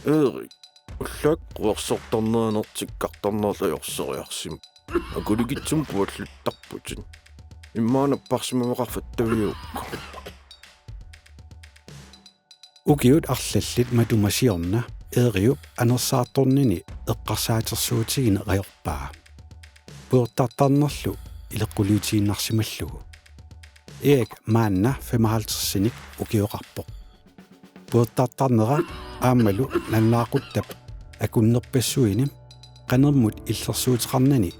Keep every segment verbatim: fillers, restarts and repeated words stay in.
Erik, ullaakkut quersortarneranertik tikkartarnerlu ajorseriarsimapput. Akulikitsumik pualluttarputit. Immaqa napparsimmaveqarfittaviukku. Ukiut arlallit matuma siorna Eeriup anersaartornini eqqarsaatersuutigineq ajorpaa. Pujortartarnerlu ileqquliutiinnarsimallugu. Erik maanna femoghalvtredsinik ukioqarpoq. Pujortartarnera aammalu nalunaaquttap akunnerpassuini qanermut illersuuteqarnani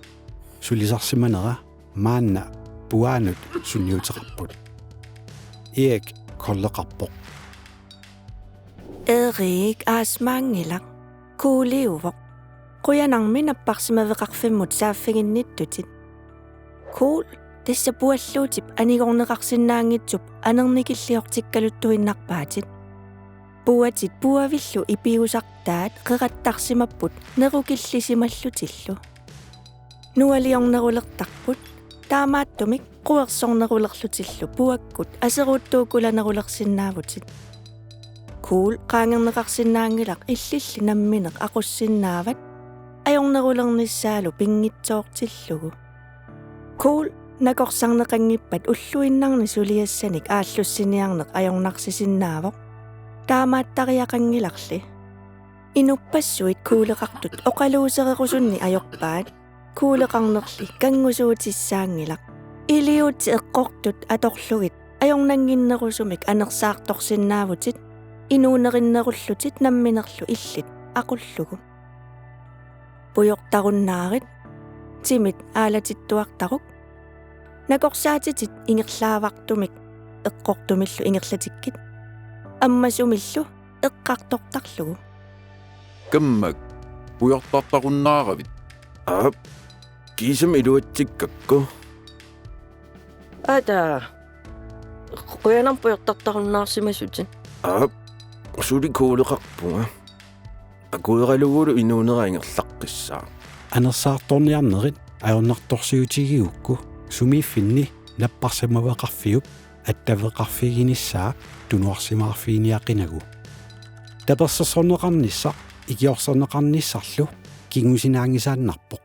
sulisarsimanera maanna puaanut sunniuteqarput. Erik Kolleqarpoq. Erik aasmaanngilaq. Kuuliuvoq. Qujanarmi napparsimmaveqarfimmut saaffiginnittutit. Kuul, tassa pualluutip anigorneqarsinnaanngitsup anernikilliortikkaluttuinnarpaatit. Puatit puavillu ipiusartaat qerattarsimapput nerukillisimallutillu. Nualiornerulertarput, taamaattumik quersornerulerlutillu puakkut aseruuttuukkulanerulersinnaavutit. Kuul qaangerneqarsinnaanngilaq illilli nammineq aqussinnaavat ajornerulernissaalu pinngitsoortillugu. Kuul nakorsarneqanngippat ulluinnarni suliassanik aallussiniarneq ajornarsisinnaavoq. Taamaattariaqanngilarli. Inuppassuit kuuleqartut oqaluusererusunni ajorpaat. Kuuleqarnerli kanngusuutissaanngilaq. Iliuutsit eqqortut atorlugit ajornannginnerusumik anersaartorsinnaavutit inuunerinnerullutit namminerlu illit aqullugu. Pujortarunnaarit, timit aalatittuartaruk. Nakorsaatitit ingerlaavartumik eqqortumillu ingerlatikkit. Ammasumillu eqqartortarlugu. Kammak, pujortartarunnaaravit? Aap, kiisami iluatsikkakku. Ata, qujanaq pujortartarunnaarsimasutit. Aap, suli kuuleqarpunga. Akueralugulu inuunera ingerlaqqissaaq. Anersaartorniarnerit ajornartorsiutigigukku sumiiffinni napparsimmaveqarfiup attaveqarfiginissaa tunuarsimaarfiginiaqinagu. Tapersersorneqarnissaq ikiorserneqarnissarlu kingusinaanngisaannarpoq.